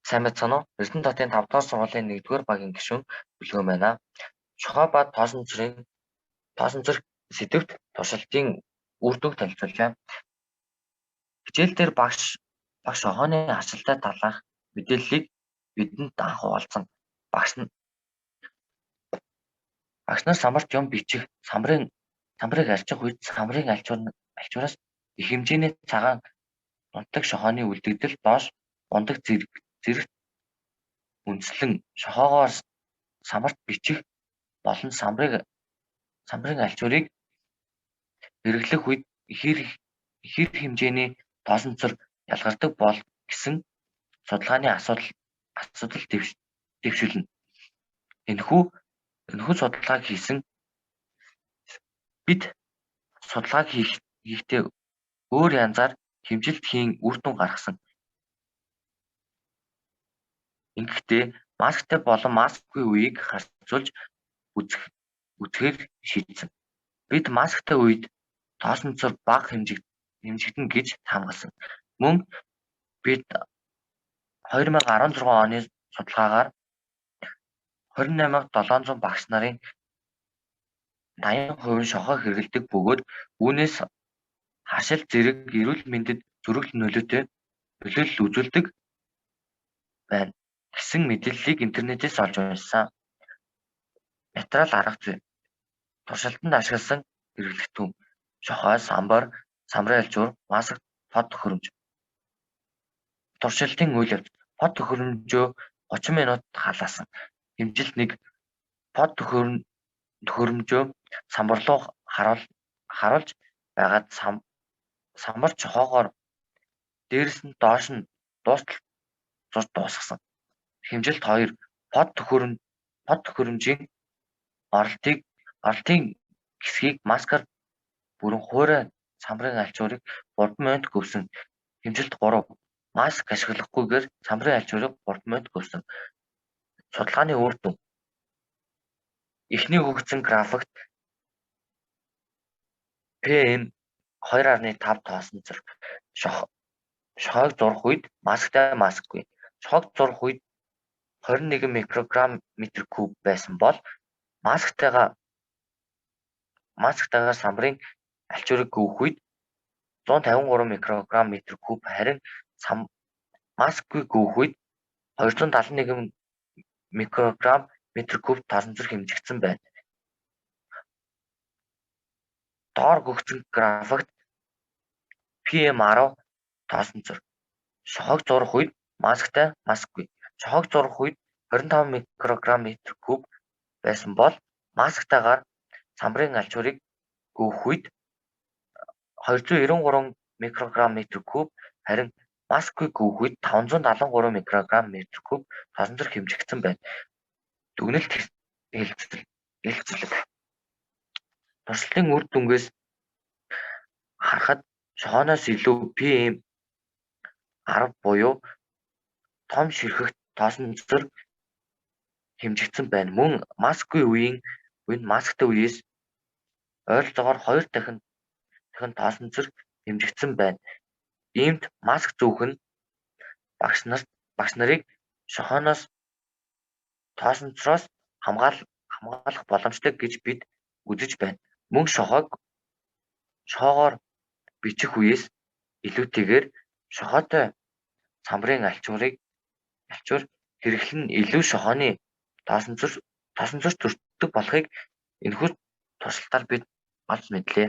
Сайн байцгаана уу? Эрдэнэ хотын 5 дугаар сургуулийн 1-р багийн гишүүн Бүлгэн байна. Шохой ба тоосон зүрийн тоосон зүрх сэдэвт туршилтын үр дүнг танилцуулъя. Хичээл дээр багш шохооны харшилтай талаарх мэдээллийг бидэнд анх хуваалцсан. Багш нар самарт юм бичих, самбарыг арчих үед самбарын альчуураас их хэмжээний цагаан дунтаг шохооны үлдэгдэл доош унадаг зэрэгт үндэслэн шохоогоор самарт бичих болон самбарын альчуурыг хэрэглэх үед ихээр хэмжээний тоосон цор ялгардаг бол гэсэн судалгааны асуудал дэвшүүлнэ. Энэхүү судалгааг хийсэн бид судалгааг хийхдээ өөр янзаар хэмжилт хийн үр дүн гаргасан. Ингэхдээ масктай болон маскгүй үеийг харьцуулж үзэхээр шийдсэн. Бид масктай үед тоосон цор бага хэмжигдэнэ гэж таамагласан. Мөн бид 2016 оны судалгаагаар 28,700 багш нарын 80% нь шохой хэрэглэдэг бөгөөд үүнээс харшил зэрэг эрүүл мэндэд зөрүү нөлөөлөл үзүүлдэг байна гэсэн мэдээллийг интернетээс олж уншсан. Материал арга зүй. Туршилтанд ашигласан хэрэглэгдэхүүн: шохой, самбар, самрын альчуур, маск, под төхөөрөмж. Туршилтын үйл явц. Под төхөөрөмжөө 30 минут халаасан. Хэмжилт 1. Под төхөөрөмжөө самбар руу харуулж байгаад самбар шохоогоор дээрээс нь доош нь дуустал зурж дуусгасан. Хэмжилт 2. Под төхөөрөмжийн оролтын хэсгийг маскаар бүрэн хуурай самбарын альчуурыг 3 минут гөвсөн. Хэмжилт 3. Маск ашиглахгүйгээр самбарын альчуурыг 3 минут гөвсөн. Судалгааны үр дүн. Эхний өгөгдсөн графикт PM 2.5 тоосон зэрэг шохойг зурах үед масктай маскгүй. Шохойг зурах үед 21 микрограмм метр куб байсан бол масктайгаар самбарын альчуурыг гөвөх үед 153 микрограмм метр куб, харин маскгүй гөвөх үед 271 микрограмм метр куб тоосон зэрэг хэмжигдсэн байна. Доор өгөгдсөн графикт PM10 тоосон зэрэг шохойг зурах үед масктай маскгүй. Шохойг зурах үед 25 микрограмм метр куб байсан бол масктайгаар самбарын альчуурыг гөвөх үед 293 микрограмм метр куб, харин маскгүй гөвөх үед 573 микрограмм метр куб тоосон зэрэг хэмжигдсэн байна. Дүгнэлт хэлцэлэг. Туршилтын үр дүнгээс харахад шохооноос илүү PM 10 буюу том ширхэгт тоосон зэрэг хэмжигдсэн байна. Мөн маскгүй үеийн үнд масктай үеэс ойролцоогоор 2 дахин тоосон зэрэг хэмжигдсэн байна. Иймд маск зүүх нь багш нарыг шохооноос тоосон цороос хамгаалах боломжтой гэж бид үзэж байна. Мөн шохоогоор бичих үеэс илүүтэйгээр шохойтой самбарын альчуур хэрэглэл нь илүү шохооны тоосон цорч төрдөг болохыг энэхүү туршилтаар бид олж мэдлээ.